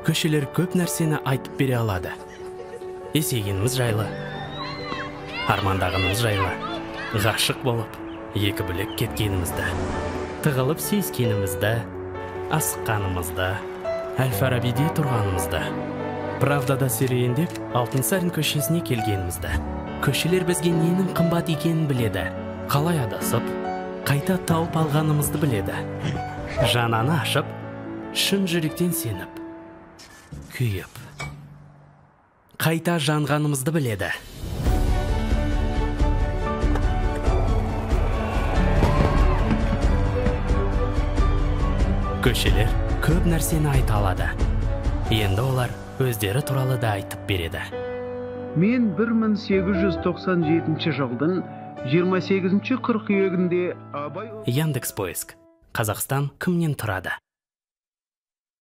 Көшелер көп нәрсені айтып бере алады. Есейгеніміз жайлы, армандағанымыз жайлы, ғашық болып, екі бөлек кеткенімізді, тығылып сүйіскенімізді, асыққанымызды, Әл-Фарабиде тұрғанымызды, Правдада серуендеп, Алтынсарин көшесіне келгенімізді. Көшелер бізге ненің қымбат екенін біледі, қалай адасып, қайта тауып алғанымызды біледі. Жананы ашып, шын жүректен сеніп, күйіп, қайта жанғанымызды біледі. Көшелер көп нәрсені айта алады. Енді олар өздері туралы да айтып береді. Мен 1897 жылдың 28 қыркүйегінде Абай Яндекс Поиск. Қазақстан кімнен тұрады?